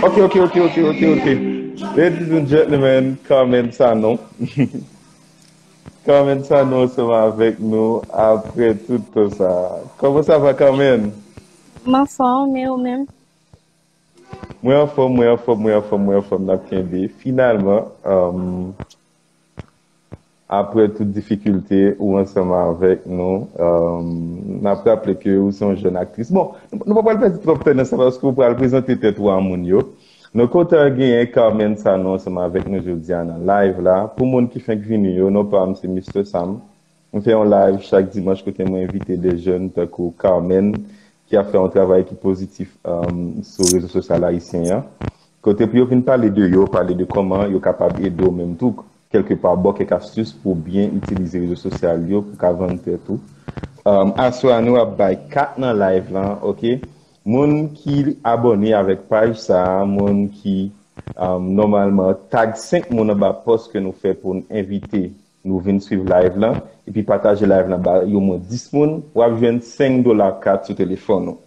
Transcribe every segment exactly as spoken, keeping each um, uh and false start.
Ok, ok, ok, ok, ok, ok. Ladies and gentlemen, Carmen Sanon. Carmen Sanon ansanm avèk nou apre tout tan sa. Kòman sa va, Carmen? M anfòm, e ou menm? Mwen anfòm, mwen anfòm, mwen anfòm, mwen anfòm, n ap kenbe. Finalman, um, apre tout difikilte, ou ansanm avèk nou. Um, n ap raple ke ou se yon jèn aktris. Bon, nou pa pral pèdi twòp tan nan sa paske ou pral prezante tèt ou a moun yo. Nou kontan genyen Carmen Sanon ansanm avèk nou jodi a nan live la. Pou moun ki fenk vini yo, non pa m se Mister Sam. M fè yon live chak dimanch kote mwen envite de jèn tankou Carmen ki ap fè yon travay ki pozitif, um, sou rezo sosyal ayisyen an. Kote pou yo vin pale de yo, pale de kòman yo kapab ede w menm tou, kèlkepa ba w kèk astis pou w byen itilize rezo sosyal yo pou w ka vann tèt ou. Um, aswè a nou ap bay kat nan live lan, ok? Moun ki abòne avèk paj sa a, moun ki, um, nòmalman tag senk moun anba pòs ke nou fè pou n envite nou vin swiv live lan, epi pataje live lan ba omwen dis moun, w ap jwenn senk dola kat sou telefòn ou.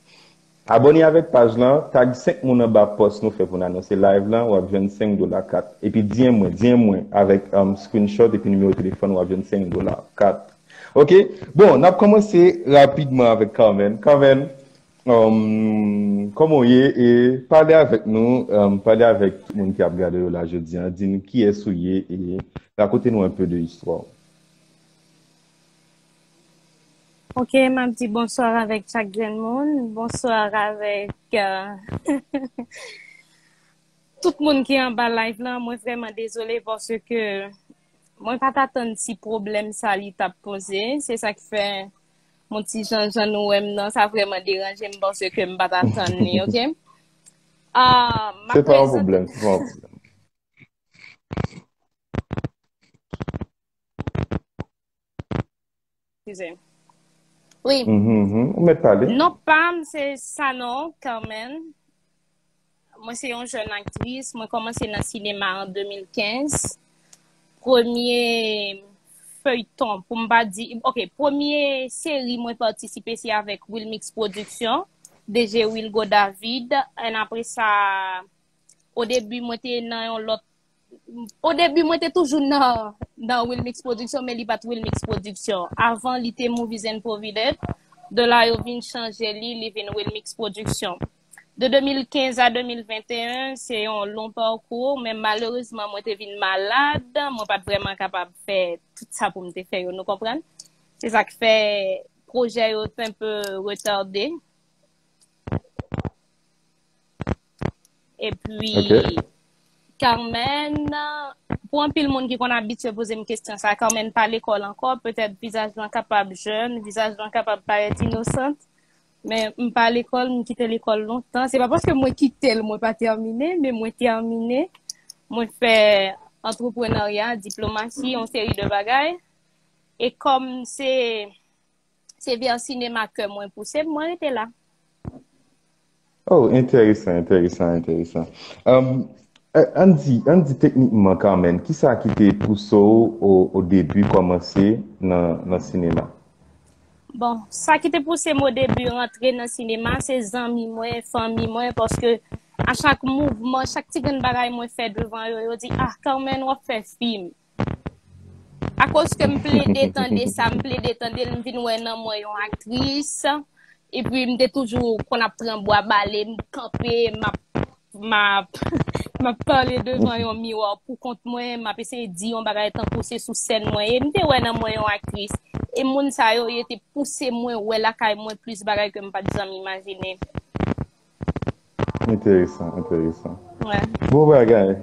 Abòne avèk paj lan, tag senk moun anba pòs nou fè pou n anonse live lan, w ap jwenn senk dola kat. Epi D M mwen, D M mwen avèk, um, screenshot epi nimewo telefòn, w ap jwenn senk dola kat. Ok? Bon, n ap kòmanse rapidman avèk Carmen. Carmen, um, kòman w ye? E pale avèk nou, um, pale avèk tout moun ki ap gade yo la jodi a. Di n kiyès ou ye e rakonte nou enpe de istwa w. Ok, m ap di bonswa avèk chak grenn moun. Bonswa avèk, euh, tout moun ki anba live lan. Mwen vrèman dezole paske mwen pa t atann si pwoblèm sa li t ap poze. Se sa k fè yon ti jan jan nou wè m nan, sa vrèman deranje m paske m pa t atann li, ok? Ah, m ap Se pa yon prezante pwoblèm, se pa yon pwoblèm. Eskize. Wi. Mhm, mhm. Ou mèt pale. Non pa m se Sanon Carmen. Mwen se yon jèn aktris. Mwen kòmanse nan sinema an de mil kenz. Premye feyton, pou m pa di, ok, premye seri mwen patisipe se avèk Wilmix Production, D G Wilgo David. And apre sa, o debi mwen te nan yon lòt O debi, mwen te toujou nan, nan Wilmix Production, men li pa t Wilmix Production. Avan, li te Movies and Providence. De la, yo vin chanje li, li vin Wilmix Production. De de mil kenz a de mil venteyen, se yon lon pakou, men malerezman, mwen te vin malad, mwen pa t vrèman kapab fè tout sa pou m te fè yo, nou konprann? Se sa k fè pwojè yo te enpe retade. Epi, Ok. Carmen, pou anpil moun ki konn abitye poze m kesyon sa, Carmen pa lekòl ankò, petèt vizaj lan kapab jèn, vizaj lan kapab parèt inosant, men m pa lekòl, m kite lekòl lontan. Se pa paske mwen kite l, mwen pa tèmine, men mwen tèmine. Mwen fè antreprenarya, diplomasi, yon seri de bagay. E kòm se, se vè sinema kè mwen pouse m, mwen rete la. Oh, enteresan, enteresan, enteresan. Um, eh, ann di, ann di teknikman, Carmen, kisa ki te pouse w o, o debi kòmanse nan, nan sinema? Bon, sa ki te pouse m o debi rantre nan sinema, se zanmi mwen, fanmi mwen, paske a chak mouvman, chak ti grenn bagay mwen fè devan yo, yo di, "Ah, Carmen, w ap fè fim." Akoz ke m plede tande sa, m plede tande l, m vin wè nan mwen yon aktris. Epi m te toujou konn ap pran bwa bale, m kanpe, m ap, m ap, m ap pale devan yon miwa pou kont mwen, m ap eseye di yon bagay tankou se sou sèn mwen ye. M te wè nan mwen yon aktris. E moun sa yo, yo te pouse mwen wè lakay mwen plis bagay ke m pa t janm imajine. Enteresan, enteresan. Wè. Bon bagay.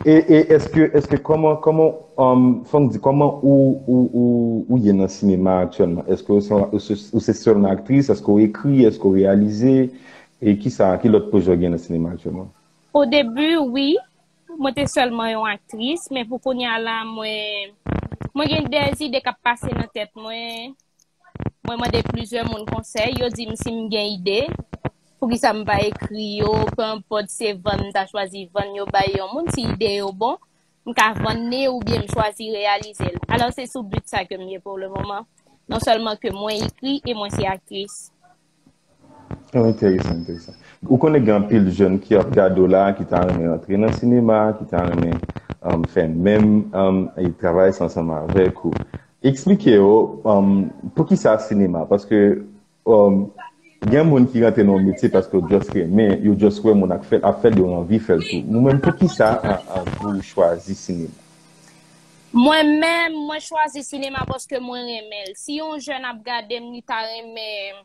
E, e èske, èske kòman, kòman, um, fò m di, kòman ou, ou, ou, ou ye nan sinema aktyèlman? Èske ou se, ou se, ou se sèlman aktris? Èske ou ekri? Èske ou reyalize? E kisa, ki lòt pwojè w gen nan sinema aktyèlman? O debi, wi, mwen te sèlman yon aktris, men pou kounye a la, mwen, mwen gen de zide k ap pase nan tèt mwen. Mwen mande plizyè moun konsèy, yo di m si m gen ide, poukisa m pa ekri yo, pe enpòt se vann m ta chwazi vann yo bay yon moun, si ide yo bon, m ka vann li oubyen m chwazi reyalize l. Alò, se sou but sa ke m ye pou le moman. Non sèlman ke mwen ekri e mwen se aktris. Oh, enteresan, enteresan. Ou konnen gen anpil jèn ki ap gade w la, ki ta renmen antre nan sinema, ki ta renmen um, fè menm um, e travay sa ansanm avèk ou. Eksplike yo um, poukisa sinema, paske um, gen moun ki rantre nan yon metye paske yo just renmen, yo just wè moun ak fè, ap fè l, yo anvi fè l tou. Nou menm, poukisa a, a, pou w chwazi sinema? Mwen menm, mwen chwazi sinema paske mwen renmen l. Si yon jèn ap gade m, li ta renmen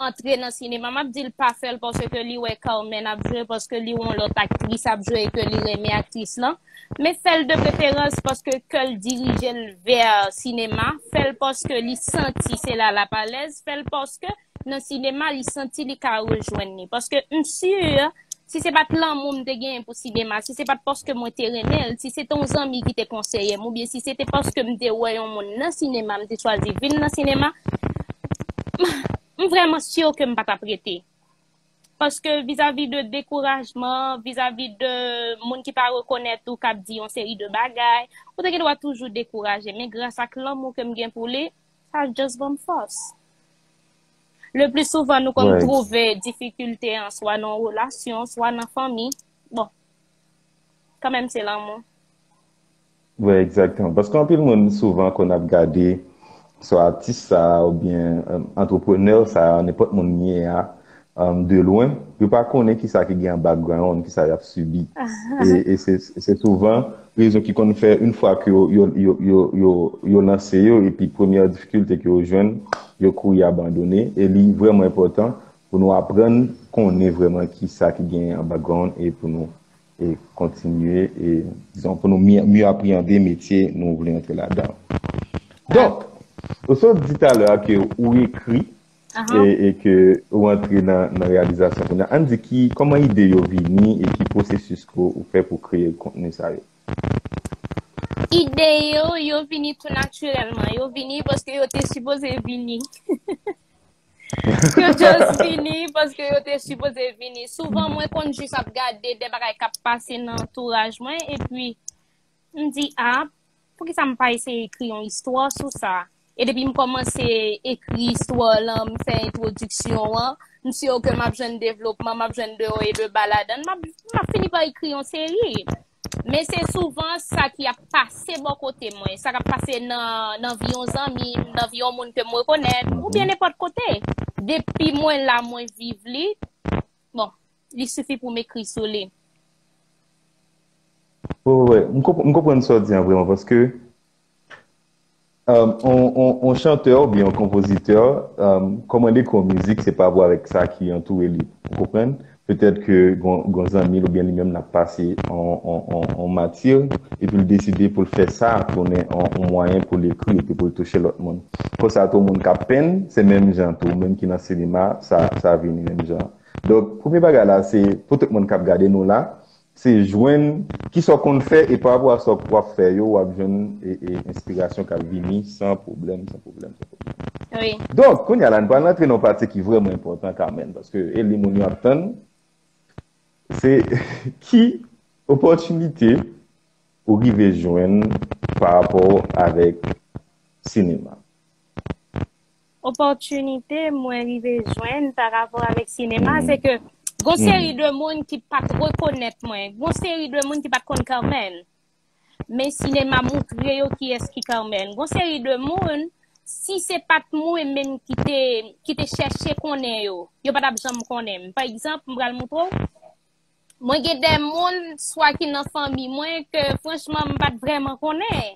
antre nan sinema, m ap di l pa fè l paske li wè Carmen ap jwe, paske li wè yon lòt aktris ap jwe e ke li renmen aktris lan. Men fè l de preferans paske kè l dirije l vè sinema, fè l paske li santi se la l ap alèz, fè l paske nan sinema li santi li ka rejwenn li. Paske m si, si se pa t lanmou m te genyen pou sinema, si se pa t paske mwen te renmen l, si se te yon zanmi ki te konseye m, oubyen si se te paske m te wè yon moun nan sinema, m te chwazi vin nan sinema, m vrèman si ke m pa t ap rete. Paske vizavi de dekourajman, vizavi de moun ki pa rekonèt ou k ap di yon seri de bagay, ou te gen dwa toujou dekouraje. Men gras ak lanmou ke m gen pou li, sa just ban m fòs. Le pli souvan, nou konn twouve difikilte an swa nan yon relasyon, swa nan fanmi. Bon, kanmenm se lanmou. Wi, egzakteman. Paske anpil moun souvan konn ap gade swa atis sa a oubyen um, antreprenè sa a, nenpòt moun li ye a, um, de lwen, yo pa konnen kisa ki gen an background, kisa y ap sibi. E, e se, se souvan rezon ki konn fè, yon fwa ke yo, yo, yo, yo, yo, yo lanse yo, epi premyè difikilte ke yo jwenn, yo kouri abandone. E li vrèman enpòtan pou nou aprann konnen vrèman kisa ki gen an background e pou nou e kontinye, e, dizon, pou nou mye, mye apriyande metye nou vle antre ladan. Donk, ou sot di talè a ke ou ekri e, e ke ou antre nan, nan reyalizasyon kounye a. Ann di ki, kòman ide yo vini e ki pwosesis ke ou fè pou kreye kontni sa yo? Ide yo, yo vini tou natirèlman. Yo vini paske yo te sipoze vini. Yo just vini paske yo te sipoze vini. Souvan, mwen konn jis ap gade de bagay k ap pase nan antouraj mwen, epi m di, a, poukisa m pa eseye ekri yon istwa sou sa? E depi m kòmanse ekri istwa lan, m fè entwodiksyon an, m si ke m ap jwenn devlopman, m ap jwenn de wo e de ba ladan l, m ap, m ap fini pa ekri yon seri. Men se souvan sa ki ap pase bò kote mwen, sa k ap pase nan, nan vi yon zanmi m, nan vi yon moun ke m rekonèt, oubyen nenpòt kote. Depi mwen la, mwen viv li, bon, li sifi pou m ekri sou li. Wi, wi, wi. M konp- m konprann sa w di an vrèman, paske um, on, on, on chantè oubyen on konpozitè, um, kòmande kou mizik, se pa rapò avèk sa ki antoure li. Ou konprann? Petèt ke gon, gon zanmi l oubyen li menm l ap pase on, on, on, on mati, epi l deside pou l fè sa tounen on, on mwayen pou l ekri epi pou l touche lòt moun. Konsa tou, moun k ap penn, se menm jan tou, ou menm ki nan sinema, sa, sa vini menm jan. Donk, premye bagay la, se pou tout moun k ap gade nou la, se jwenn kisa w konn fè e pa rapò a sa w ap fè yo, w ap jwenn e, e, enspirasyon k ap vini san pwoblèm, san pwoblèm, san pwoblèm. Wi. Donk, kounye a la, nou pral rantre nan yon pati ki vrèman enpòtan, Carmen, paske e li moun yo ap tann, se ki opòtinite ou rive jwenn pa rapò avèk sinema? Opòtinite mwen rive jwenn pa rapò avèk sinema, se ke gon seri de moun ki pa t rekonèt mwen, gon seri de moun ki pa t konn Carmen. Men sinema moutre yo kiyès ki Carmen. Gon seri de moun, si se pa t mwen menm ki te, ki te chèche konnen yo, yo pa t ap janm konnen m. Pa egzanp, m pral moutre w, mwen gen de moun, swa ki nan fanmi mwen, ke franchman, m pa t vrèman konnen.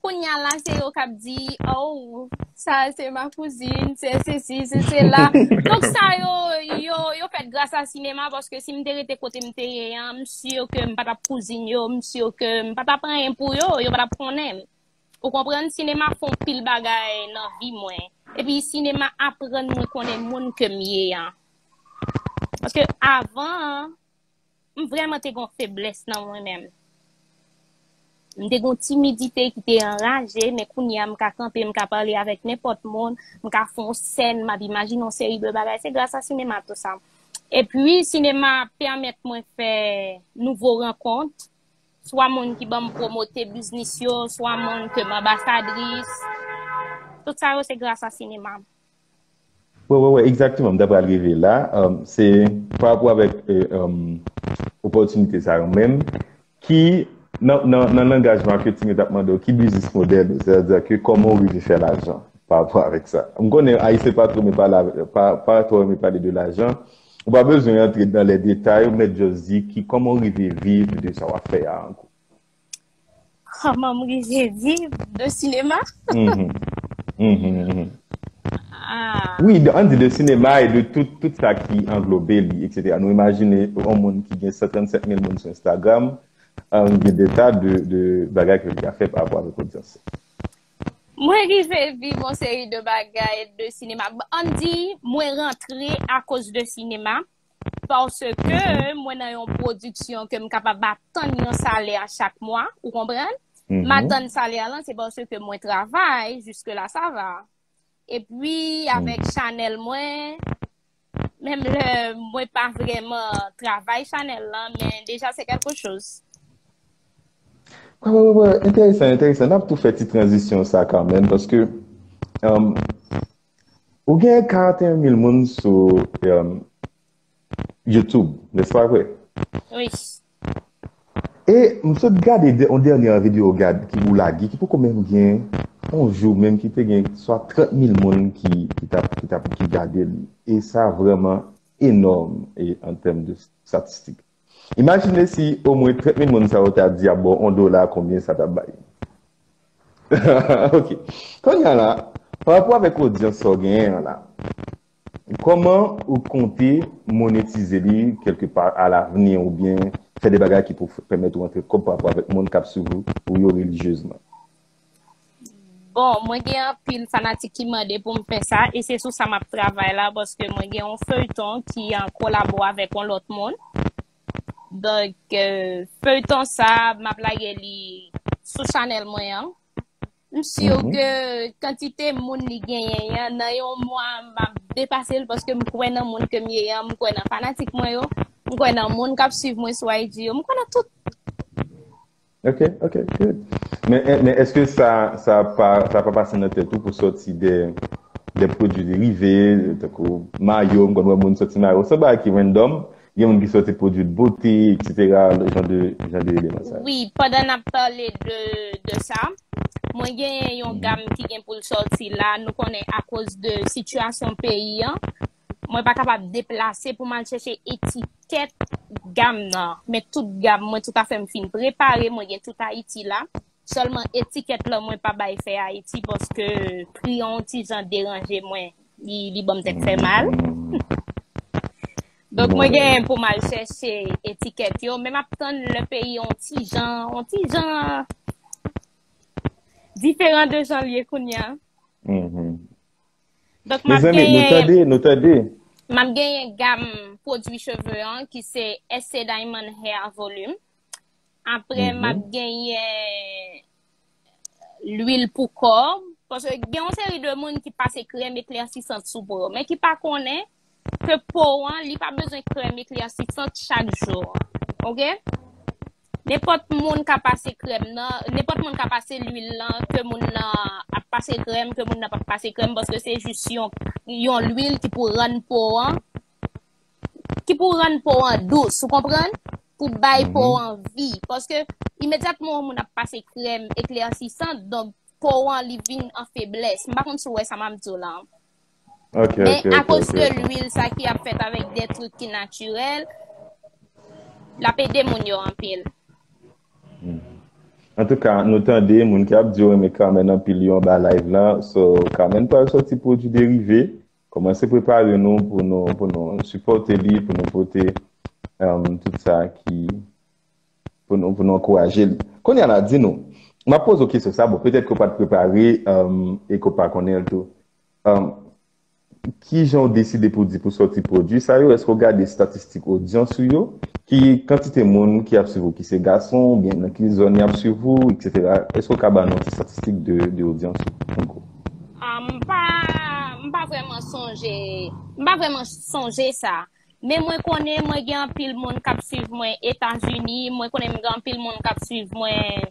Kounye a la, se yo k ap di, oh, sa se ma cousine, se sesi, se sela. Donk sa yo, yo, yo fèt gras a sinema, paske si m te rete kote m te ye an, m si ke m pa t ap kouzin yo, m si ke m pa t ap anyen pou yo, yo pa t ap konnen m. Ou konprann? Sinema fè yon pil bagay nan vi mwen. Epi sinema aprann mwen konnen moun ke m ye an. Paske avan an, m vrèman te gen yon feblès nan mwen menm. M te gen yon timidite ki te anraje, men kounye a m ka kanpe, m ka pale avèk nenpòt moun, m ka fè yon sèn, m ap imajine yon seri de bagay. Se gras a sinema tou sa. Epi, sinema pèmèt mwen fè nouvo rankont, swa moun ki ban m pwomote biznis yo, swa moun ke m anbasadris. Tout sa yo, se gras a sinema. Wè, wè, wè, egzakteman, m ta pral rive la. Um, se pa rapò avèk euh, um, opòtinite sa yo menm, ki nan, nan, nan langaj maketing, yo t ap mande w ki business model ou, sètadi ke kòman w rive fè lajan pa rapò avèk sa. M konnen Ayisyen pa twò renmen pale avè- pa, pa twò renmen pale de lajan. Ou pa bezwen antre nan lè detay, ou mèt just di ki kòman w rive viv de sa w ap fè a an gwo. Kòman m rive viv de sinema? Mhm. Mhm, mhm. Ah, Wi, de- ann di de sinema e de tout, tout sa ki anglobe li, etsetera. Nou imajine yon moun ki gen san trannsenk mil moun sou Instagram, um, gen de ta de, de bagay ke li ka fè pa rapò avèk odyans. Mwen rive viv yon seri de bagay de sinema. Ann di, mwen rantre akoz de sinema. Paske mwen nan yon pwodiksyon ke m kapab atann yon salè chak mwa, ou konprann? M atann salè lan, se paske mwen travay, jiske la sa va. Epi avèk chanèl mwen, menm lè mwen pa vrèman travay chanèl lan, men deja se kèlke choz. Wè, wè, wè, wè, enteresan, enteresan. N ap tou fè ti tranzisyon sa kanmenm, paske um, ou gen karanteyen mil moun sou um, YouTube, nèspa vre? Wi. E m sot gade de- yon dènye videyo gad ki ou lage, ki poko menm gen yon jou menm ki te gen swa trant mil moun ki, ki t ap ki t ap ki gade li. E sa vrèman enòm e an tèm de statistik. Imajine si omwen trant mil moun sa yo ta di ap ba w yon dola, konbyen sa t ap bay. Ok. Kounye a la, pa rapò avèk odyans sa w genyen an la, kòman ou konte monetize li kèlke pa alavni oubyen fè de bagay ki pou pèmèt ou antre kòb pa rapò avèk moun k ap swiv ou yo relijyezman? Bon, mwen gen anpil fanatik ki mande pou m fè sa, e se sou sa m ap travay la, paske mwen gen yon feyton ki an kolabo avèk yon lòt moun. Donk, euh, feyton sa, m ap lage li sou chanèl mwen an. M si ke kantite moun li genyen an, nan yon mwa, m ap depase l, paske m kwè nan moun ke m ye an, m kwè nan fanatik mwen yo, m kwè nan moun k ap swiv mwen sou I G yo, m kwè nan tout. Ok, ok, good. Men, men èske sa, sa pa, sa pa pase nan tèt ou pou sòti de, de pwodui derive, tankou mayo, m konn wè moun sòti mayo, se bagay ki random, gen moun ki sòti pwodui de bote, etsetera, jan de, jan de eleman sa yo. Wi, pandan n ap pale de, de sa, mwen genyen yon gam ki gen pou l sòti la, nou konnen akoz de sitiyasyon peyi an, mwen pa kapab deplase pou m al chèche etikèt gam nan. Men tout gam, mwen tout afè m fin prepare, mwen gen tout Ayiti la. Sèlman etikèt lan mwen pa bay fè Ayiti paske pri an yon ti jan deranje mwen. Li, li ban m tèt fè mal. Donk mwen genyen pou m al chèche etikèt yo, men m ap tann lè peyi yon ti jan, yon ti jan diferan de jan l ye kounye a. Donk m ap Mezanmi, nou genyen, tande, nou tande. M ap genyen gam pwodui cheve an ki se S C Diamond Hair Volume. Apre m ap genyen lwil pou kò. Paske gen yon seri de moun ki pase krèm eklèsisan sou po yo, men ki pa konnen ke po an, li pa bezwen krèm eklèsisan chak jou. Ok? Nenpòt moun ka pase krèm nan, nenpòt moun ka pase lwil lan, ke moun nan ap pase krèm, ke moun nan p ap pase krèm, paske se jis yon, yon lwil ki pou rann po an, ki pou rann po an dous, ou konprann? Pou bay po an vi. Paske imedyatman yon moun ap pase krèm eklèsisan, donk po an li vin an feblès. M pa konn si w wè sa m ap di w la. Ok, Men ok, ok, akoz ok. De lwil sa ki ap fèt avèk de truk ki natirèl, l ap ede moun yo anpil. Antouka, nou tande moun ki ap di yo renmen Carmen anpil yo anba live la. So, Carmen pral sòti pwodui derive. Kòmanse prepare nou pou nou, pou nou sipòte li, pou nou pote um, tout sa ki pou nou, pou nou ankouraje li. Kounye a la, di nou, m ap poze w kesyon sa, bon, petèt ke w pa t prepare um, e ke w pa konnen l tou. Um, ki jan w deside pou di pou sòti pwodui sa yo? Èske w gade estatistik odyans ou yo? Ki kantite moun ki ap swiv ou, ki se gason, oubyen nan ki zòn y ap swiv ou, etsetera? Èske w ka ban nou ti estatistik de, de odyans ou? An gwo. Ah, m pa, m pa vrèman sonje, m pa vrèman sonje sa. Men mwen konnen mwen gen anpil moun k ap swiv mwen Etazini, mwen konnen m gen anpil moun k ap swiv mwen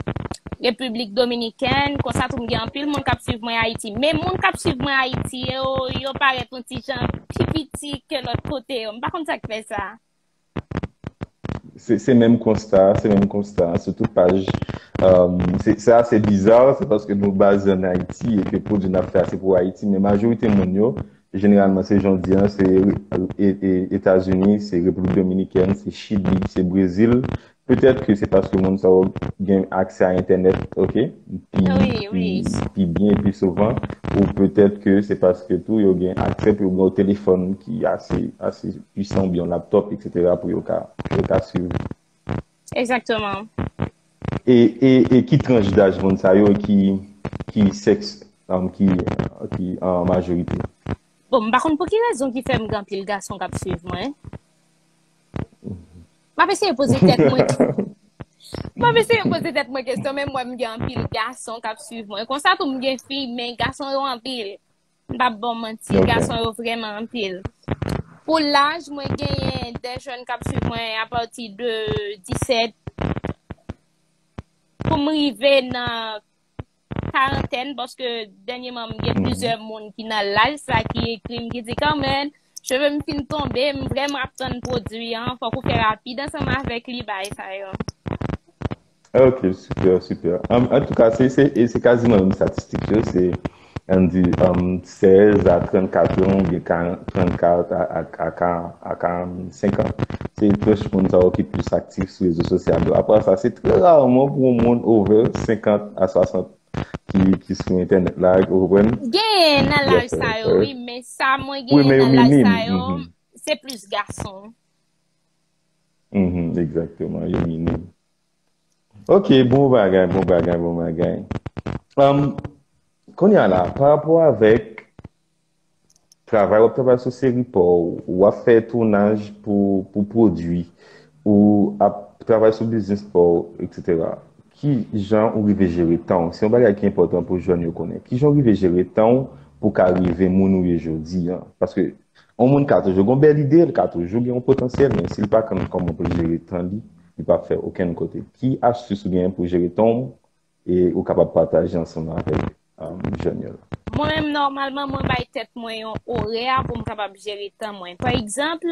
Repiblik Dominikèn, konsa tou m gen anpil moun k ap swiv mwen Ayiti. Men moun k ap swiv mwen Ayiti yo, yo parèt yon ti jan pi piti ke lòt kote yo. M pa konn sa k fè sa. Se se menm konsta, se menm konsta sou tout paj. Um, se se ase biza, se paske nou baze ann Ayiti e ke pwodui n ap fè a se pou Ayiti, men majorite moun yo, jeneralman se jan w di an, se e, e, Etazini, se Repiblik Dominikèn, se Chili, se Brezil. Petèt ke se paske moun sa yo gen aksè a entènèt, ok, pi, Wi, wi. pi, pi byen, pi souvan, ou petèt ke se paske tou yo gen aksè pou yo gen yon telefòn ki ase, ase pwisan oubyen yon laptòp, etsetera, pou yo ka, pou yo ka swiv. Egzakteman. E, e, e ki tranch daj moun sa yo, ki, ki sèks, um, ki, ki an majorite? Bon, m pa konn pou ki rezon ki fè m gen anpil gason k ap swiv mwen. M ap eseye poze tèt mwen. M ap eseye poze tèt mwen kesyon, men m wè m gen anpil gason k ap swiv mwen. Konsa tou m gen fi, men gason yo anpil. M p ap ba w manti, Ok. Gason yo vrèman anpil. Pou laj, mwen genyen de jèn k ap swiv mwen apati de disèt pou m rive nan karantèn, paske dènyèman m gen plizyè moun ki nan laj sa ki ekri m, ki di, Carmen, cheve m fin tonbe, m vrèman ap tann pwodui an, fòk ou fè rapid ansanm avèk li, bagay sa yo. Ok, super, super. Um, antouka, se, se, e se kaziman menm estatistik yo, se, ann di, um, sèz a trannkat an, oubyen ka- trannkat a, a, a, ka- a karannsenk an. Se tranch moun sa yo ki plis aktif sou rezo sosyal yo. Apa sa, se trè raman pou yon moun over senkant a swasant ki, ki sou entènèt la, ou konprann? Gen nan laj Yes, sa sir. Yo, wi, men sa mwen Wi, men genyen yo nan laj minim. Sa yo, Mhm. Se plis gason. Mhm, egzakteman, yo minim. Ok, bon bagay, bon bagay, bon bagay. Um, kounye a la, pa rapò avèk travay, w ap travay sou seri pa w, w ap fè tounaj pou, pou pwodui, ou ap travay sou biznis pa w, etsetera. Ki jan ou rive jere tan w? Se yon bagay ki enpòtan pou jèn yo konnen. Ki jan ou rive jere tan w pou w ka rive moun ou ye jodi a? Paske yon moun ka toujou gen yon bèl ide, li ka toujou gen yon potansyèl, men si l pa konn kòman pou l jere tan li, li p ap fè okenn kote. Ki astis ou genyen pou jere tan w e ou kapab pataje ansanm avèk, um, jèn yo la? Mwen menm, nòmalman, mwen bay tèt mwen yon orè pou m kapab jere tan mwen. Pa egzanp,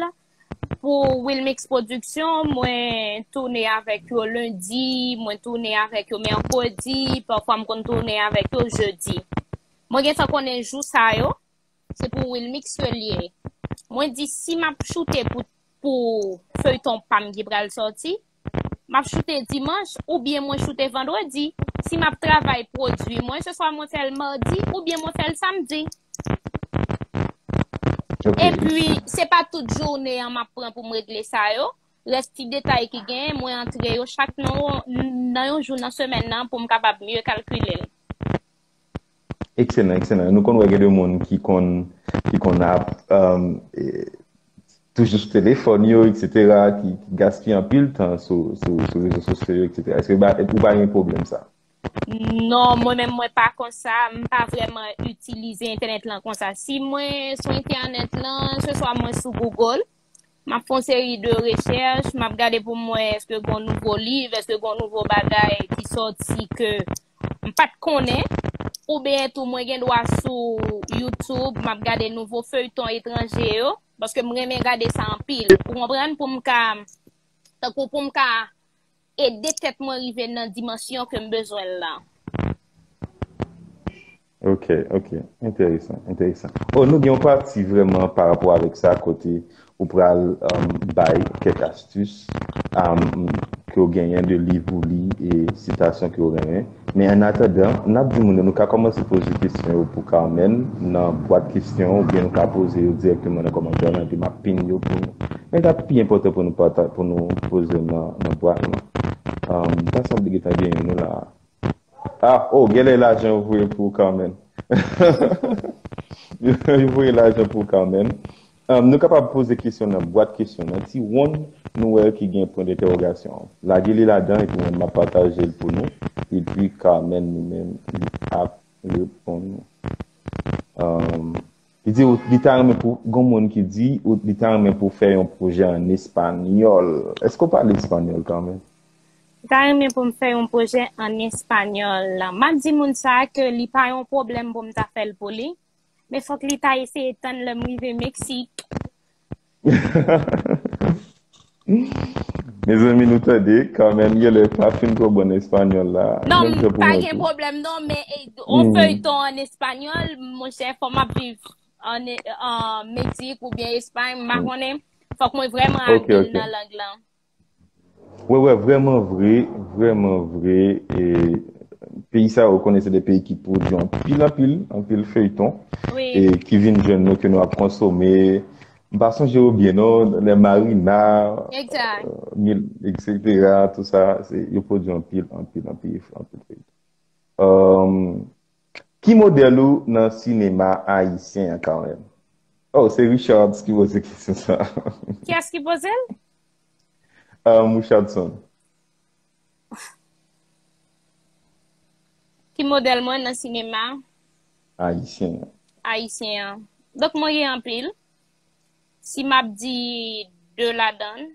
pou Wilmix Production, mwen tounen avèk yo lendi, mwen tounen avèk yo mèkredi, pafwa m konn tounen avèk yo jedi. Mwen gentan konnen jou sa yo, se pou Wilmix yo l ye. Mwen di si m ap choute pou, pou feyton pa m ki pral sòti, m ap choute dimanch oubyen mwen choute vandredi. Si m ap travay pwodui mwen, se swa mwen fè l madi oubyen mwen fè l samdi. Ok. Epi, se pa tout jounen an m ap pran pou m regle sa yo. Rès ti detay ki genyen, mwen antre yo chak nan, nan yon jou nan semèn nan pou m kapab mye kalkile l. Ekselan, ekselan. Nou konn wè gen de moun ki konn, ki konn ap, um, e, toujou sou telefòn yo, etsetera, ki, ki gaspiye anpil tan sou, sou, sou rezo sosyo yo, etsetera. Èske ba, ou pa gen pwoblèm sa? Non, mwen menm mwen pa konsa, m pa vrèman itilize entènèt lan konsa. Si mwen sou entènèt lan, se swa mwen sou Google, m ap fè yon seri de rechèch, m ap gade pou m wè èske gon nouvo liv, èske gon nouvo bagay ki sòti ke m pa t konnen, oubyen tou mwen gen dwa sou YouTube, m ap gade nouvo feyton etranje yo, paske m renmen gade sa anpil. Ou konprann? Pou m ka, tankou pou m ka ede tèt mwen rive nan dimansyon ke m bezwen l la. Ok, ok. Enteresan, enteresan. Oh, nou gen yon pati vrèman pa rapò avèk sa kote ou pral, um, bay kèk astis, um, ke w genyen de liv ou li e sitasyon ke w renmen. Men an atandan, n ap di moun yo, nou ka kòmanse poze kesyon yo pou Carmen nan bwat kesyon oubyen nou ka poze yo dirèkteman nan kòmantè lan epi m ap pin yo pou nou. Men sa pi enpòtan pou nou pata-, pou nou poze nan, nan bwat lan. Um, ta sanble gentan gen youn la. Ah, oh, genlè lajan yo voye pou Carmen. Yo voye lajan pou Carmen. Um, nou kapab poze kesyon nan bwat kesyon nan ti wonn, nou wè ki gen pwen dentèwogasyon an. Lage li ladan epi mwen m ap pataje l pou nou. Epi Carmen li menm li ap reponn nou. Um, li di ou, li ta renmen pou, gon moun ki di ou, li ta renmen pou fè yon pwojè an espanyòl. Èske w pale espanyòl, Carmen? Mwen ta renmen pou m fè yon pwojè an espanyòl. M ap di moun sa a ke li pa yon pwoblèm pou m ta fè l pou li, men fòk li ta eseye tann lè m rive Meksik. Mezanmi, nou tande, Carmen genlè pa fin twò bon nan espanyòl la. Non, pa gen pwoblèm non, men yon feyton an espanyòl, monchè, fò m ap viv an Meksik oubyen Espay, m pa konnen. Fòk mwen vrèman abile nan lang lan. Wè, wè, vrèman vre, vrèman vre. E, peyi sa yo konnen se de peyi ki pwodui anpil, anpil, anpil feyton. E ki vin jwenn nou, ke nou ap konsome. M pa sonje yo byen non, lè Marina, Exact. euh, mil, et cetera. Tout sa, se, yo pwodui anpil, anpil, anpil, anpil feyton. Euh, ki modèl ou nan sinema ayisyen an kanmenm? Oh, se Richard ki poze kesyon sa. Kiyès ki poze l? Um, Richardson. Ki modèl mwen nan sinema Ayisyen. Ayisyen an? Donk, mwen gen anpil. Si m ap di de ladan l,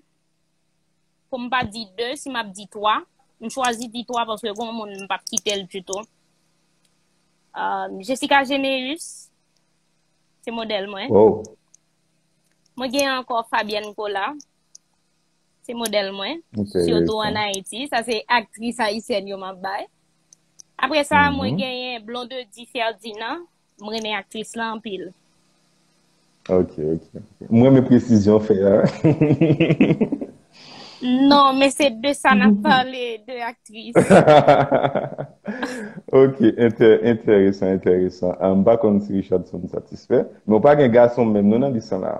pou m pa di de, si m ap di twa, m chwazi di twa paske gen yon moun m p ap kite l ditou. Um, Jessica Généus, se modèl mwen. Wow. Mwen gen ankò Fabienne Colas, se modèl mwen. Sitou ann Ayiti. Sa se aktris ayisyèn yo m ap bay. Apre sa, mwen genyen Blondedy Ferdinand. Mwen renmen aktris la anpil. Ok, ok. Mwen renmen presizyon w fè a. Non, men se de sa n ap pale, de aktris. Ok, enteresan, enteresan. M pa konn si Richardson satisfè, men w pa gen gason menm non nan lis lan la.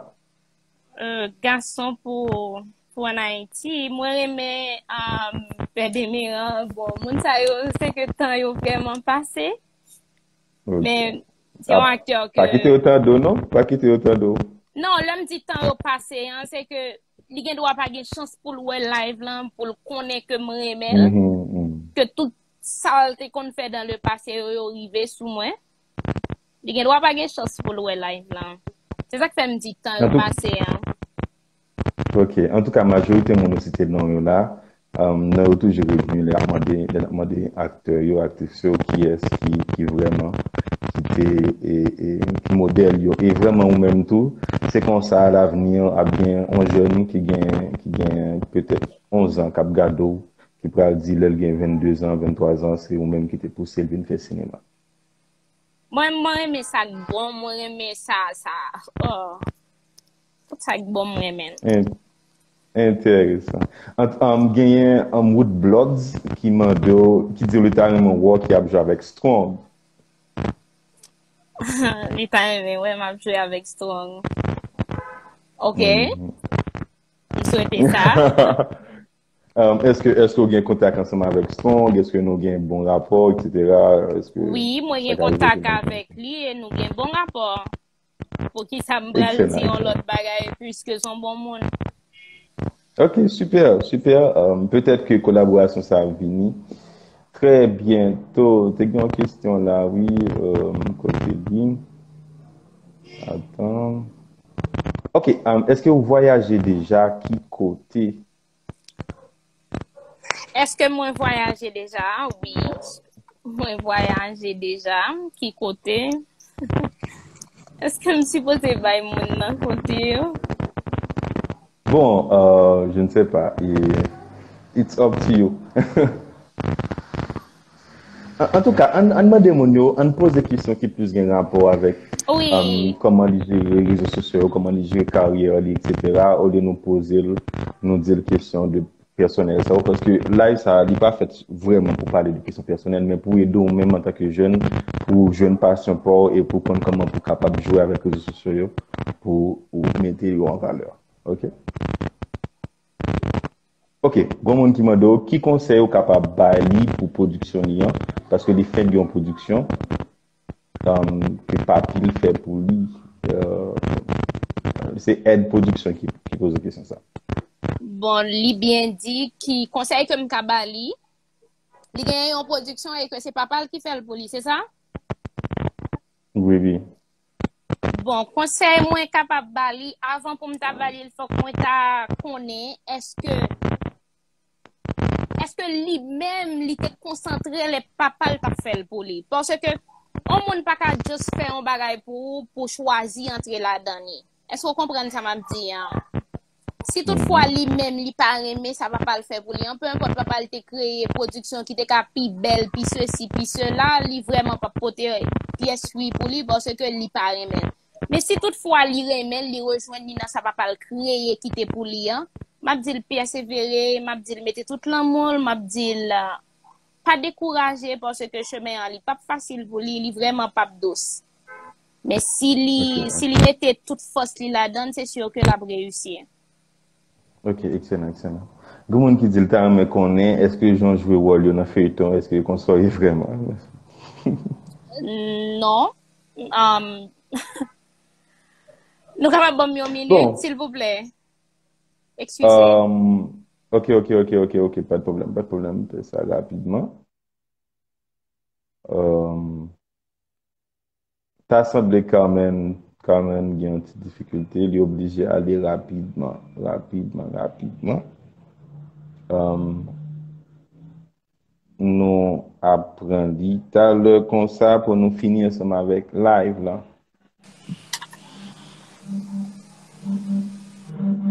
Gason pou pou ann Ayiti. Mwen renmen Pè Demeran. Bon, moun sa yo, se ke tan yo vrèman pase. Men se yon aktè ke... Pa kite yo tande w non, pa kite yo tande w. Non, lè m di tan yo pase an, se ke li gen dwa pa gen chans pou l wè live lan, pou l konnen ke m renmen l, ke tout sa l te konn fè dans le passé yo, yo rive sou mwen. Li gen dwa pa gen chans pou l wè live lan. Se sa k fè m di tan yo pase an. Ok, antouka majorite moun ou site non yo la, non yo toujou revni lè y ap mande, lè n ap mande aktè yo, aktris yo, kiyès ki, ki vrèman, ki te, e, e, ki modèl yo. E vrèman ou menm tou, se konsa alavni an ap gen yon jèn ki gen, ki gen petèt onz an k ap gade w, ki pral di lè l gen venndezan, venntwazan, se ou menm ki te pouse l vin fè sinema. Mwen, mwen renmen sa k bon, mwen renmen sa, sa, oh, tout sa k bon, mwen renmen l. Enteresan. Ant, um, genyen, um, Wood Blogs ki mande w, ki di w li ta renmen wè w ki ap jwe avèk Strong. Li ta renmen wè m ap jwe avèk Strong. Ok. M swete sa. Èske, èske w gen kontak ansanm avèk Strong? Èske nou gen bon rapò, et cetera? Èske... Wi, mwen gen kontak avèk li e nou gen bon rapò. Poukisa m pral di yon lòt bagay, piske se yon bon moun? Ok, super, super. Um, petèt ke kolaborasyon sa ap vini trè byento. Te gen yon kesyon la, wi, um, kote li? Atan. Ok, um, èske w vwayaje deja? Ki kote? Èske mwen vwayaje deja? Wi. Mwen vwayaje deja. Ki kote? Èske m sipoze bay moun nan kote yo? Bon, euh, je ne sais pas. It's up to you. Antouka, ann mande moun yo, ann poze kesyon ki plis gen rapò avèk kòman li jere rezo sosyo yo, kòman li jere karyè li, et cetera, olye nou poze l, nou di l kesyon de pèsonèl sa yo, paske live sa a, li pa fèt vrèman pou pale de kesyon pèsonèl, men pou ede w menm antanke jèn, pou w jwenn pasyon pa w e pou w konn kòman pou w kapab jwe avèk rezo sosyo yo, pou w mete yo an valè. Ok? Ok, gon moun ki mande w ki konsèy ou kapab bay li pou pwodiksyon li an, paske li fenk gen yon pwodiksyon, um, ke papi l fè pou li. Euh, se Ed Production ki, ki poze kesyon sa. Bon, li byen di ki konsèy ke m ka ba li. Li genyen yon pwodiksyon e ke se papa l ki fè l pou li, se sa? Wi, wi. Bon, konsèy mwen kapab ba li, avan pou m ta ba li l, fòk mwen ta konnen èske, èske ke li menm, li te konsantre lè papa l t ap fè l pou li. Paske yon moun pa ka just fè yon bagay pou ou, pou chwazi antre ladan li. Èske w konprann sa m ap di an? Si toutfwa li menm li pa renmen sa papa l fè pou li an, peu importe papa l te kreye pwodiksyon ki te ka pi bèl, pi sesi, pi sela, li vrèman p ap pote pyès wi pou li paske li pa renmen l. Men si toutfwa li renmen l, li rejwenn li nan sa papa l kreye kite pou li an, m ap di l pèsevere, m ap di l mete tout lanmou l, m ap di l pa dekouraje paske chemen an li p ap fasil pou li, li vrèman p ap dous. Men si li, si li mete tout fòs li ladan l, se si ke l ap reyisi. Ok, ekselan, ekselan. Gen moun ki di l ta renmen konnen èske jan w jwe wòl yo nan feyton, èske konsa w ye vrèman? Non. Um, nou kapab ban m yon minit, bon, silvouplè? Eskize. Um, ok, ok, ok, ok, ok, pa de pwoblèm, pa de pwoblèm, m fè sa rapidman. Um, ta sanble Carmen, Carmen gen yon ti difikilte, li oblije ale rapidman, rapidman, rapidman. Um, nou ap pran li talè konsa pou nou fini ansanm avèk live la.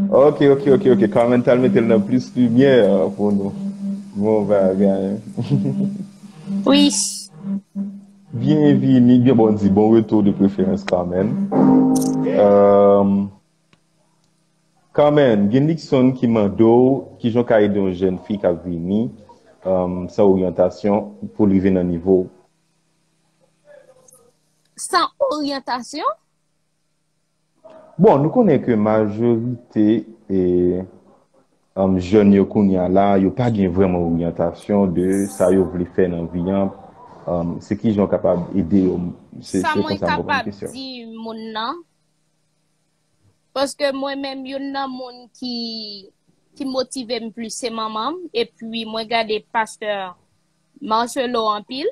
Ok, ok, ok, ok. Carmen t al mete l nan plis limyè pou nou. Bon bagay. Wi. Byenvini, byen bon di, bon retour de préférence Carmen. Euh, Carmen, gen Nixon ki mande w kijan w ka ede yon jèn fi k ap vini um, san oryantasyon pou l rive nan nivo w. San oryantasyon? Bon, nou konnen ke majorite e, um, jèn yo kounye a la, yo pa gen vrèman oryantasyon de sa yo vle fè nan vi an. Um, se kijan w kapab ede yo? Se, sa se mwen konsa mwen konn kapab kesyon. Di moun nan, paske mwen menm, youn nan moun ki, ki motive m plis, se manman m. Epi mwen gade pastè Marcelo anpil.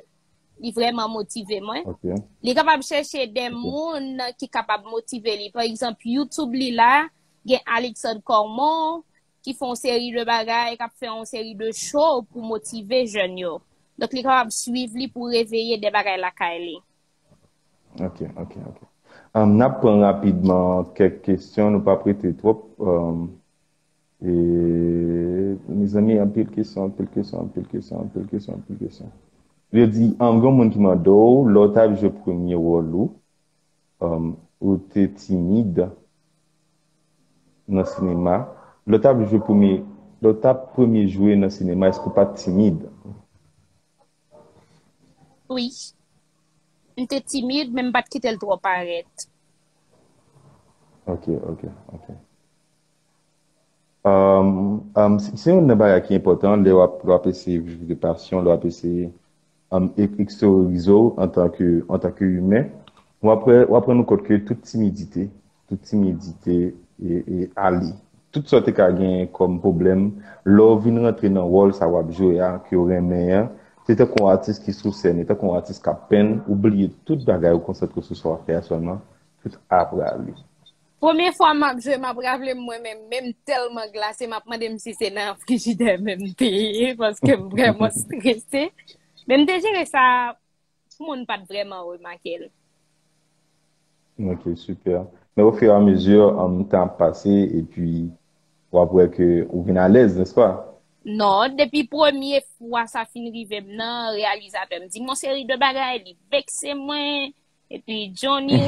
Li vrèman motive mwen. Ok. Li kapab chèche de moun ki kapab motive li. Pa egzanp, YouTube li la, gen Alexandre Cormon ki fè yon seri de bagay, k ap fè yon seri de show pou motive jèn yo. Donk, li kapab swiv li pou reveye de bagay lakay li. Ok, ok, ok. Um, n ap pran rapidman kèk kesyon, nou p ap rete twòp. Um, e, mezanmi, anpil kesyon, anpil kesyon, anpil kesyon, anpil kesyon, anpil kesyon. Yo di, um, gen moun ki mande w, lè w t ap jwe premye wòl ou, um, ou te timid nan sinema. Lè w t ap jwe premye, lè w t ap premye jwe nan sinema, èske w pa t timid? Wi. M te timid, men m pa t kite l twò parèt. Ok, ok, ok. Um, um, se se youn nan bagay ki enpòtan lè w ap, lè w ap eseye viv de pasyon, lè w ap eseye um, e- eksteriorize w antanke, antanke imen. W ap, w ap rann ou kont ke tout timidite, tout timidite e, e ale. Tout sa w te ka gen kòm pwoblèm, lè w vin rantre nan wòl sa w ap jwe a, ke w renmen an, se tankou yon atis ki sou sèn, e tankou yon atis k ap penn, ou bliye tout bagay, ou konsantre sou sa w ap fè a sèlman, tout ap prale. Premye fwa m ap jwe, m ap raple m mwen menm, menm tèlman glase, m ap mande m si se nan frijidè menm m te ye, paske m vrèman strese. Men m te jere sa, moun pa t vrèman remake l. Ok, super. Men au fur et à mesure, um, tan ap pase, epi w ap wè ke ou vin alèz, n'est-ce pas? Non, depi premye fwa sa fin rive m nan, reyalizatè m di m yon seri de bagay, li vekse mwen, epi Johnny,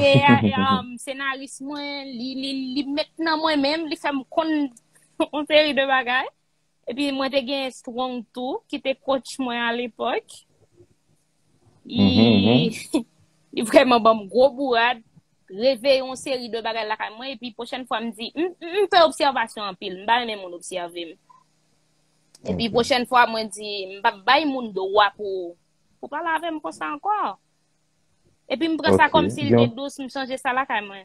um, senaris mwen, li, li, li met nan mwen menm, li fè m konn yon seri de bagay. Epi mwen te gen Strong tou, ki te coach mwen alepòk. Li, li vrèman ban m gwo bourad, reveye yon seri de bagay lakay mwen, epi pwochèn fwa m di, m, m, m fè obsèvasyon anpil, m pa renmen moun obsève m. Epi pwochèn fwa mwen di, m p ap bay moun dwa pou, pou pale avè m konsa ankò. Epi m pran sa kòm si l te dous, m chanje sa lakay mwen.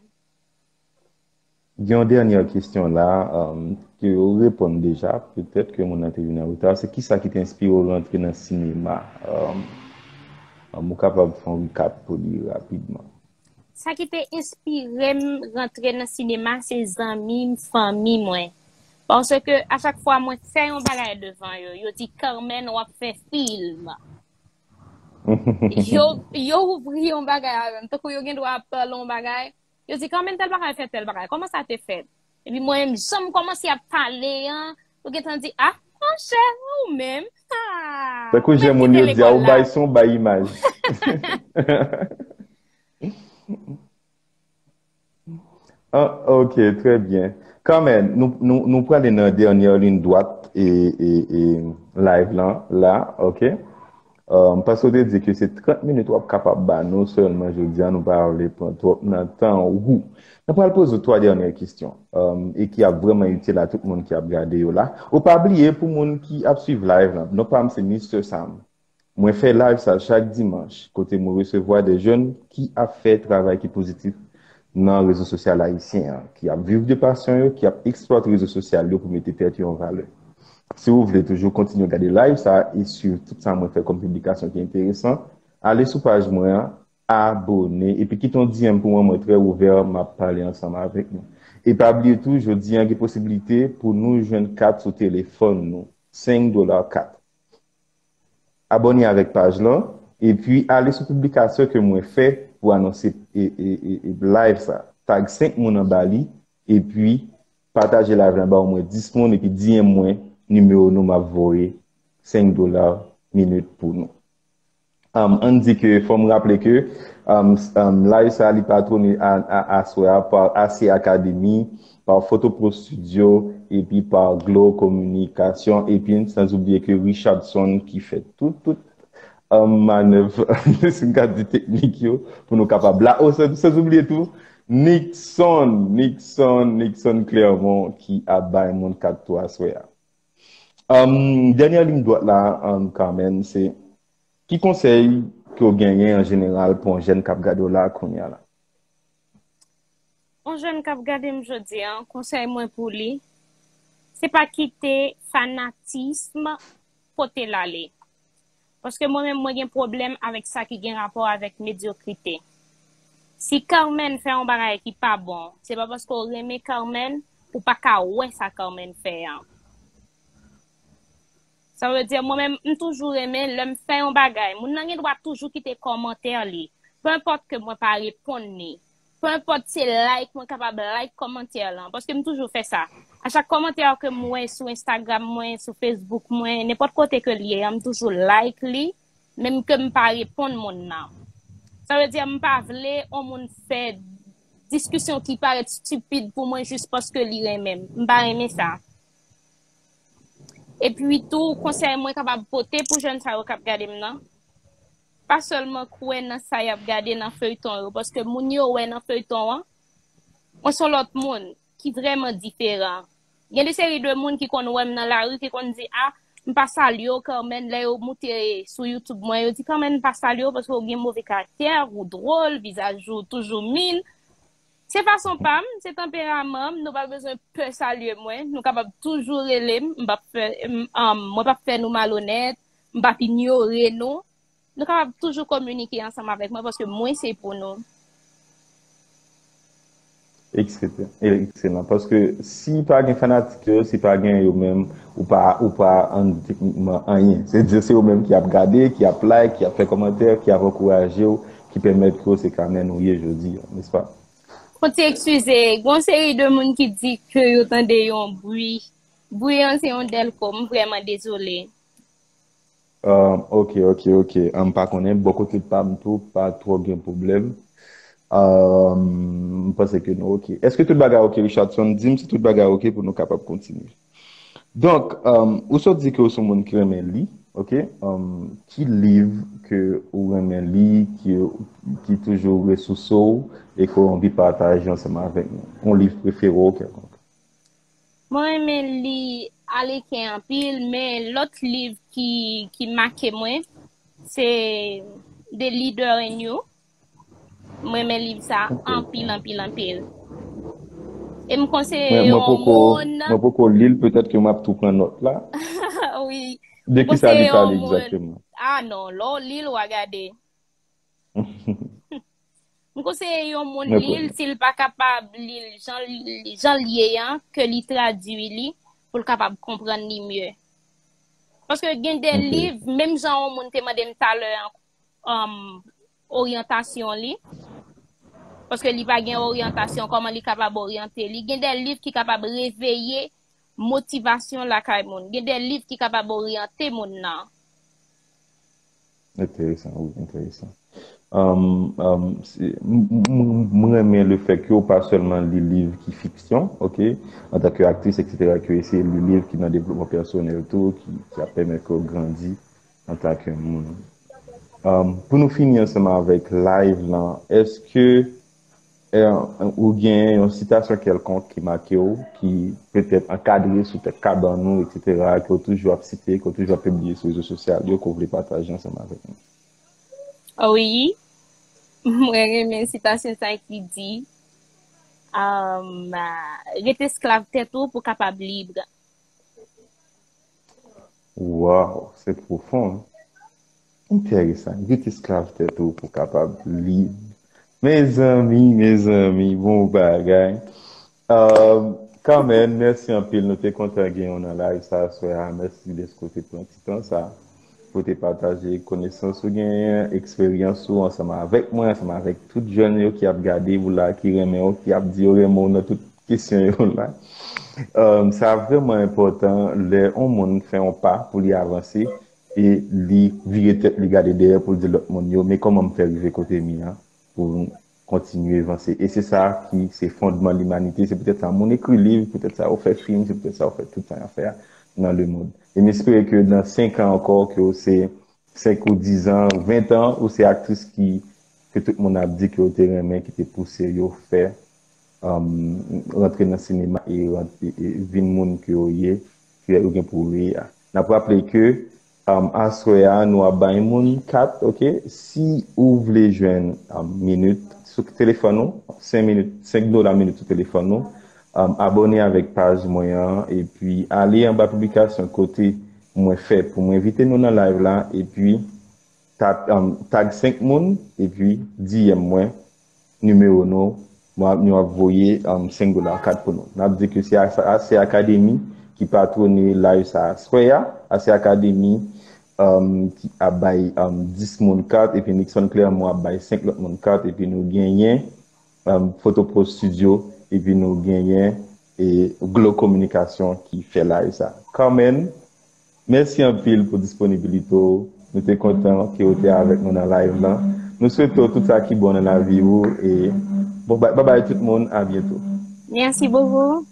Gen yon dènyè kesyon la, um, ke ou reponn deja, petèt ke moun nan te vin an reta, se kisa ki te enspire w rantre nan sinema? Um, um, ou kapab fè yon recap pou li rapidman. Sa ki te enspire m rantre nan sinema, se zanmi m, fanmi mwen. Paske a chak fwa mwen fè yon bagay devan yo, yo di, "Carmen, w ap fè fim." Yo, yo ouvri yon bagay avè m. Tankou yo gen dwa ap pale yon bagay. Yo di, "Carmen, tèl bagay fè tèl bagay. Kòman sa te fèt?" Epi mwen menm, jan m kòmanse ap pale an, yo gentan di, "Ah, monchè, ou menm." Ah, Tankou jan moun yo di, "A, ou bay son, ou bay imaj." Ah, ok, trè byen. Carmen, nou, nou, nou prale nan dènyè liy dwat e, e, e live lan, la, ok? Um, paske w te di ke se trant minit w ap kapab ba nou sèlman jodi a, nou pa vle pran twòp nan tan ou. Nou pral poze w twa dènyè kesyon, um, e ki ap vrèman itil a tout moun ki ap gade yo la. Ou pa bliye pou moun ki ap swiv live lan, non pa m se Mister Sam. Mwen fè live sa chak dimanch, kote mwen resevwa de jèn ki ap fè travay ki pozitif nan rezo sosyal ayisyen an, ki ap viv de pasyon yo, ki ap eksplwate rezo sosyal yo pou mete tèt yo an valè. Si w vle toujou kontinye gade live sa e swiv tout sa mwen fè kòm piblikasyon ki enteresan, ale sou paj mwen an, abone, epi kite yon D M pou mwen, mwen trè ouvè, m ap pale ansanm avèk nou. E pa bliye tou, jodi a gen posiblite pou nou jwenn kat sou telefòn nou, senk dola kat. Abòne avèk paj lan, epi ale sou piblikasyon ke mwen fè pou anonse e, e, e, e live sa. Tag senk moun anba li, epi pataje live lan ba omwen dis moun, epi D M mwen nimewo nou, m ap voye senk dola minit pou nou. Um, ann di ke, fò m raple ke um, um, live sa li patwone a, a, aswè a pa A C Academy, pa Photoproof Studio, epi pa Glow Communication, epi sans oublier ke Richardson ki fè tout, tout um, manèv, si m ka di teknik yo, pou nou kapab la. Oh, sans, sans oublier tou, Nixon, Nixon, Nixon Clermont ki ap bay moun kat tou aswè a. Um, dènyè liy dwat la, um, Carmen, se ki konsèy ke w genyen an jeneral pou yon jèn k ap gade w la kounye a la? Yon jèn k ap gade m jodi a, konsèy mwen pou li, se pa kite fanatism pote l ale. Paske mwen menm, mwen gen pwoblèm avèk sa ki gen rapò avèk medyokrite. Si Carmen fè yon bagay ki pa bon, se pa paske w renmen Carmen, ou pa ka wè sa Carmen fè an. Sa vle di, mwen menm, m toujou renmen lè m fè yon bagay. Moun nan gen dwa toujou kite kòmantè li. Pe enpòt ke mwen pa reponn li. Pe enpòt se like, mwen kapab like kòmantè lan. Paske m toujou fè sa. A chak kòmantè ke m wè sou Instagram mwen, sou Facebook mwen, nenpòt kote ke l ye an, m toujou like li, menm ke m pa reponn moun nan. Sa vle di, m pa vle yon moun fè diskisyon ki parèt stipid pou mwen jis paske li renmen m. M pa renmen sa. Epi tou, konsèy mwen kapab pote pou jèn sa yo k ap gade m nan, pa sèlman kwè nan sa y ap gade nan feyton yo, paske moun yo wè nan feyton an, mwen se yon lòt moun ki vrèman diferan. Gen de seri de moun ki konn wè m nan lari, ki konn di, "A, m pa salye w, Carmen," lè yo moute sou YouTube mwen, yo di, "Carmen, m pa salye w paske w gen move karaktè, ou dwòl, vizaj ou toujou min." Se fason pa m, se tanperaman m, nou pa bezwen pè salye mwen, nou kapab toujou rele m, m p ap fè, m, um, mwen p ap fè nou malonèt, m p ap inyore nou. Nou kapab toujou kominike ansanm avèk mwen paske mwen se pou nou. Ekselan, ekselan. Paske si pa gen fanatik yo, si pa gen yo menm, ou pa, ou pa ann teknikman anyen. Se di se yo menm ki ap gade, ki ap like, ki ap fè kòmantè, ki ap ankouraje w, ki pèmèt ke w se Carmen ou ye jodi a, nèspa? Yon ti eskize, gon seri de moun ki di ke yo tande yon bri. Bri an se yon dèlko, m vrèman dezole. Um, ok, ok, ok. M pa konnen, bò kote pa m tou, pa twò gen pwoblèm. Um, m panse ke nou ok. Èske tout bagay ok, Richardson? Di m si tout bagay ok pou nou kapab kontinye. Donk, um, ou sot di ke ou se yon moun ki renmen li, ok? Um, ki liv ke ou renmen li, ki, ki toujou resouse w e ke w anvi pataje ansanm avèk nou? Yon liv prefere w kèlkonk? Mwen renmen li Aleken anpil, men lòt liv ki, ki make mwen, se The Leader in You. Mwen renmen liv sa anpil, anpil, anpil. E m konseye yon moun. Mwen poko li l, petèt ke m ap tou pran nòt la. Wi. De ki sa li pale egzakteman? Ah non, lè w li l, w a gade. M konseye yon moun li l, si l pa kapab li l jan, jan l ye an, ke li tradui li, pou l kapab konprann li mye. Paske gen de liv, menm jan yon moun te mande m talè an, um, oryantasyon li, paske li pa gen oryantasyon, kòman li kapab oryante li. Gen de liv ki kapab reveye motivasyon lakay moun. Gen de liv ki kapab oryante moun nan. Enteresan, wi, enteresan. Um, um, m renmen le fè ke w pa sèlman li liv ki fiksyon, ok, antanke aktris, etsetera, ke w eseye li liv ki nan devlopman pèsonèl tou, ki, ki ap pèmèt ke w grandi antanke moun. Um, pou nou fini ansanm avèk live lan, èske ou gen yon sitasyon kèlkonk ki make w, ki petèt ankadre sou tèt kabann ou, etsetera, ke w toujou ap site, ke w toujou ap pibliye sou rezo sosyal yo, ke w vle pataje ansanm avèk nou? Wi, mwen renmen sitasyon sa ki di, um, ret esklav tèt ou pou kapab lib. Waw, se pwofon. Enteresan. Ret esklav tèt ou pou kapab lib. Mezanmi, mezanmi, bon bagay. Carmen, mèsi anpil. Nou te kontan gen w nan live sa aswè a. Mèsi dèske w te pran ti tan sa pou te pataje konesans ou genyen, eksperyans ou ansanm avèk mwen, ansanm avèk tout jèn yo ki ap gade w la, ki renmen w, ki ap di yo renmen w nan tout kesyon yo la. Sa vrèman enpòtan lè yon moun fè yon pa pou li avanse e li vire tèt li gade dèyè pou l di lòt moun yo, men kòman m fè rive kote m ye a pou m kontinye vanse. E se sa ki se fondman limanite. Se poutèt sa moun ekri liv, poutèt sa yo fè fim, se poutèt sa yo fè tout sa y ap fè a nan lemonn. E m espere ke nan senk an ankò, ke w se senk ou diz an, ven an, ou se aktris ki ke tout moun ap di ke yo te renmen, ki te pouse yo fè, um, rantre nan sinema e, e, e vin moun ke yo ye, ke yo gen pou yo ye a. N ap raple ke, um, aswè a, nou ap bay moun kat, ok? Si ou vle jwenn, um, minit sou telefòn ou, senk minit, senk dola minit sou telefòn ou, um, abòne avèk paj mwen an, epi ale anba piblikasyon kote mwen fè pou mwen envite nou nan live la, epi tag, um, tag senk moun, epi D M mwen, nimewo nou, mwen, nou ap voye, um, senk dola kat pou nou. N ap di ke se Ase Akademi ki patwone live sa aswè a. Ase Akademi, um, ki ap bay, um, dis moun kat, epi Nixon Clermont ap bay senk lòt moun kat, epi nou genyen, um, Photo Pro Studio, epi nou genyen, e, Glow Communication ki fè live sa. Carmen, mèsi anpil pou disponibilite w. Nou te kontan ke w te avèk nou nan live lan. Nou swete w tout sa ki bon nan lavi ou. E bon, ba- babay tout moun, a byento. Merci beaucoup.